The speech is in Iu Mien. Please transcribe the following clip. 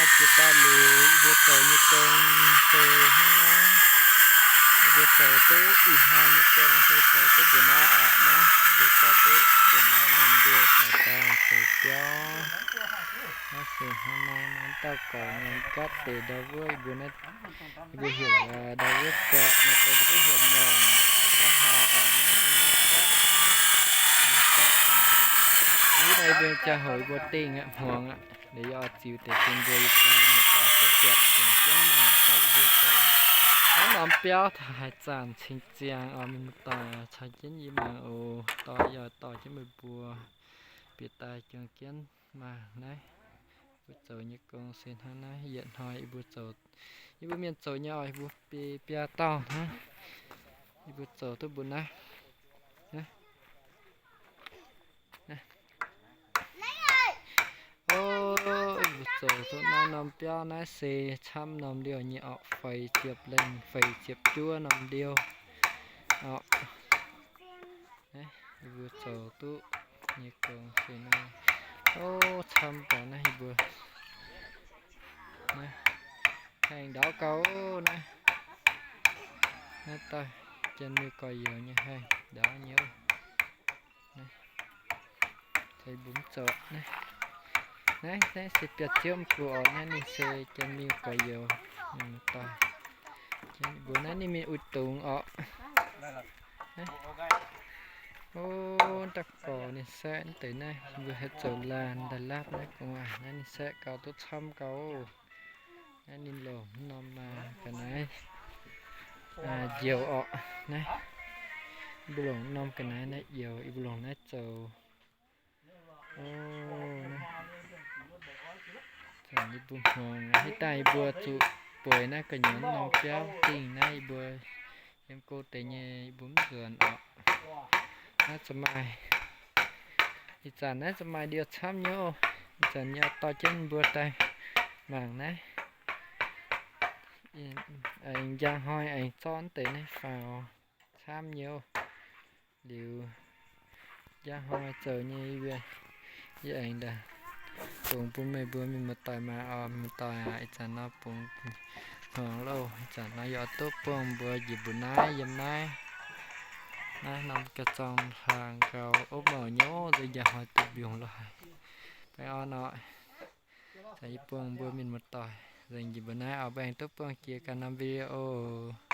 Jiex daaih liuz, yie mbuo zoux nyei gong se hnangv naaiv. Yie mbuo zoux duqv ih hnoi nyei gong se zoux duqv mbuo naaiv aqv naaiv. Yie mbuo zoux duqv mbuo naaiv norm ndiouh faaux daaih zoux biauv. Naaiv se hnangv naaiv, naaiv dauh gorx nyei gaatv deix ndau wuov, yie mbuo naaiv, yie mbuo heuc ndau wuov guatc, maaih deix mbuo heuc mongc, mbuo heuc naaiv, naaiv gaatv, naaiv gaatv. Wuov naaiv yie mbuo jaa-hoc yie mbuo dingh aqv, hmuangx aqv. Liuz yie oix ziux deix bun mbuo yietc zungv mienh muoz-doic duqv buatc sienx jienv mangc gaax yie mbuo zoux naaiv norm biauv taux haaix zanc cingx ziangx oc. Mienh muoz-doic caux jienv yie mangc oc. Dorh, yie oix dorh jienv meih mbuo bieqc daaih juang jienv mangc naaiv. Mbuo zoux nyei gong se hnangv naaiv. Yietc hnoi yie mbuo zoux, yie mbuo mienh zoux nyei oc, yie mbuo biaa, biaa dauh hnangv. Yie mbuo zoux duqv mbuo naaiv. O, yie mbuo zoux duqv naaiv norm biauv naaiv se camv norm liouh nyei orqc, feix ziepc lengh, feix ziepc juov norm liouh orqc. Naaiv yie mbuo zoux duqv nyei gong se naaiv. O, camv daaih naaiv yie mbuo naaiv haengh ndaauv gau naaiv. Naaiv daaih Janx-Miuh Gorx-Youz nyei haengh ndaauv nyei. Naaiv, naaiv se biauv-ziouv mv baac orqc, naaiv ninh se Janx-Miuh Gorx-Youz, ninh daaih. Mbuo naaiv ninh mingh uix dungz orqc. O, da'gaux ninh saeqv deix naaiv, mbuo haaix zoux laanh da'lapv naaiv gu'nguaaic naaiv ninh saeqv gau duqv camv gau. Naaiv ninh longc norm ga'naaiv njoux orqc. Naaiv, mbuo longc norm ga'naaiv naaiv njoux, yie mbuo longc naaiv zoux. O, naaiv, yie mbuo hmuangx aqv. Hitv daaih yie mbuo zuqc bueix naaiv gu'nyuoz norm biauv dingh naaiv yie mbuo yiem go deix nyei, yie mbuo mv nzuonx orqc. Naaiv za'gengh maaih, ih zanc naaiv za'gengh maaih ndiouh camv nyei oc. Ih zanc yie dorh jienv mbuo daaih mangc naaiv. Aengx njang hnoi aengx zorqv deix naaiv faaux camv nyei oc. Liuz njang hnoi zoux nyei, yie aengx dongh bun meih mbuo mienh muoz-doic mangc oc. Mienh muoz-doic aac, ih zanc nor bungx hmuangx loh. Ih zanc nor yie oix duqv buangh mbuo njiec mbuo naaiv yiem naaiv. Naaiv norm ga'zorng hlaang gau, opv mouc nyei, nzengc njang hnoi duqv mbiungc loh haic. Baengh orn oc. Ih zanc yie buangh mbuo mienh muoz-doic nzengc njiec mbuo naaiv oc. Mbuo aengx duqv buangh jiex ganh norm video oc.